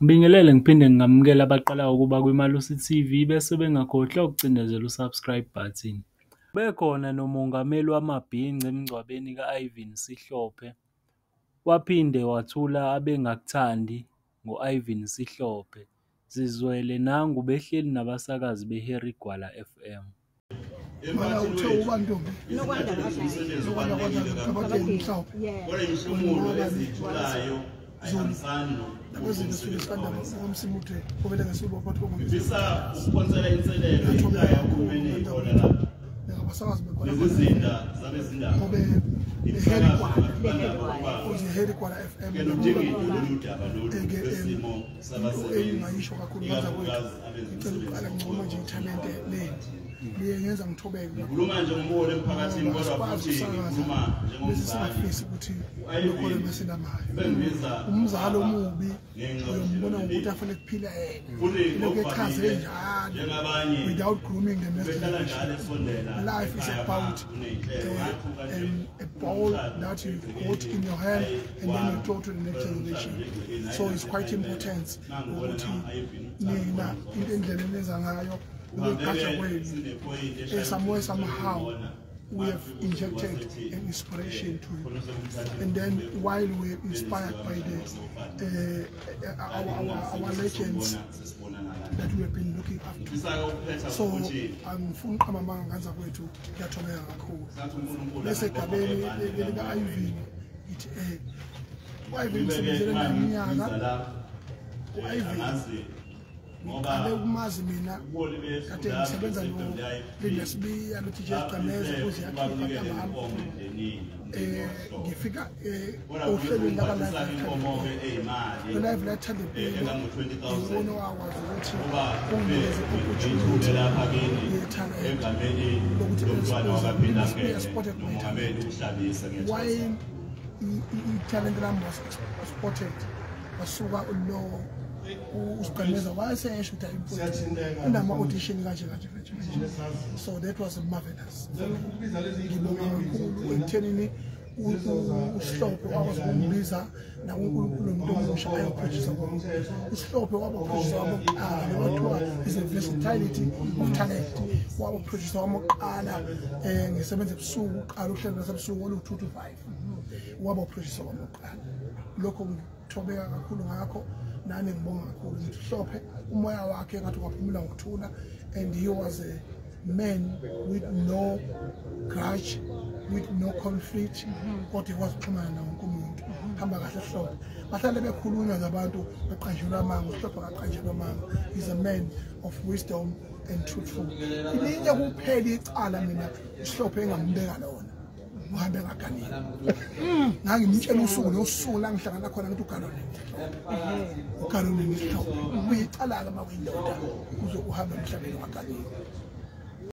Ngibingelele ngiphinde ngingamukele abaqalayo ukuba kwiMalusi TV bese bengakhohlwa ukucindezela u-subscribe button. Bekhona nomongameli wamabhinca emngcwabeni ka-Irvin Sihlophe, waphinde wathula abengakuthandi ngo-Irvin Sihlophe. Zizwele nangu ubehleli nabasakazi be-Harry Gwala FM. Mana uthe uba ntombi Nokwanda Nokwanda kwaDlala mhlawumbe. Kodwa eziyitholayo ayihambisani Nabezinto sifike sikandaba ngoMsimuthe ovele ngesuku phakathi komuntu. Ngifisa ukuphonsela inselelo inhlaka yahulumeni ekhona lapha Ngabasakazi bekhona. nezizinda zabezindaba Ngobe Harry Gwala. ukuba Uthi Harry Gwala FM. ke ludingide lolu daba lolu Eke, lwesimo Into sabasebenzi engingayisho kakhulu ngaza kwethu. ikakhulukazi Ngicela ukuqala ngincoma nje ithalente lenu. Liye ngenza ngithobeke. Ngikhuluma njengomholi emphakathini kodwa Asikwazi futhi ukusakaza ngikhuluma bese njengomzali. singafisi ukuthi lokholo mesinamayo. Bengibiza Umzali omubi ngenxa uyombona yobudlelwane ngokuthi bethu. afanele kuphila yena. Futhi Ilokhu echaze ngokuvamile, njalo njengabanye without grooming the next behlala generation. njalo esondela Life is ekhaya about kuney'nhlelo. Ngakho kanje a ball that you got in your hand and then you throw to the next generation. So it's quite important ukuthi nina into endlela enenza ngayo ukuyigqaja kwenu somewhere somehow we have injected an inspiration to you. And then while we're inspired by the our legends that we have been looking up to. So angifuni uqamba amanga nganza kwethu ngiyathobeka kakhulu. Bese igabeni lika-Irvin ngithi u-Irvin ngisebenzele naye iminyaka. U-Irvin ngiqale ukumazi mina kade ngisebenza noLinda Sibiya no-DJ Gqameza ukuze yakhipha ntambama. Ngifika ohlelweni laka-Live Live lathanda impilo ngibona wakwazi ukuthi unginikeze opportunity yethalente lokuthi Linda Sibiya spotted my talent. While ithalente lami was spotted wasuka lo uSigqemeza wayesesho ukuthi ayimfowethu unama-audition kanje kanje kanje kanje. So that was marvelous. Ngibonga kakhulu ekuthenini uSihlophe wakwazi ukumbiza nakuNkulunkulu nomuntu omusha ayoproducer kuwo. USihlophe waba-producer wami wokuqala noma kuthiwa is a versatility of talent. Waba-producer wami wokuqala ngisebenza ebusuku uqala uhlelo lwasebusuku olu-2 to 5. Waba-producer wami wokuqala. Lokho ngithobeka kakhulu ngakho nami ngibonga kakhulu ngithi uHlophe umoya wakhe ngathi ungaphumula ngokuthula, and he was a man with no grudge, with no conflict, kodwa ekwazi ukuxhumana nawo wonke umuntu. Hamba kahle Hlophe. Bahlale bekhulunywa ngabantu beqanjelwa amanga, uHlophe akaqanjelwa amanga. He's a man of wisdom and truthful. Ilinye kuphela icala mina uHlophe engambeka lona, uhambe engaganile. Ngangimtshela usuku nosuku la ngihlangana khona ngithi ugalone ugalone nesihlophe. Kuyicala-ke uma kuyindoda uze uhambe emhlabeni ungaganile.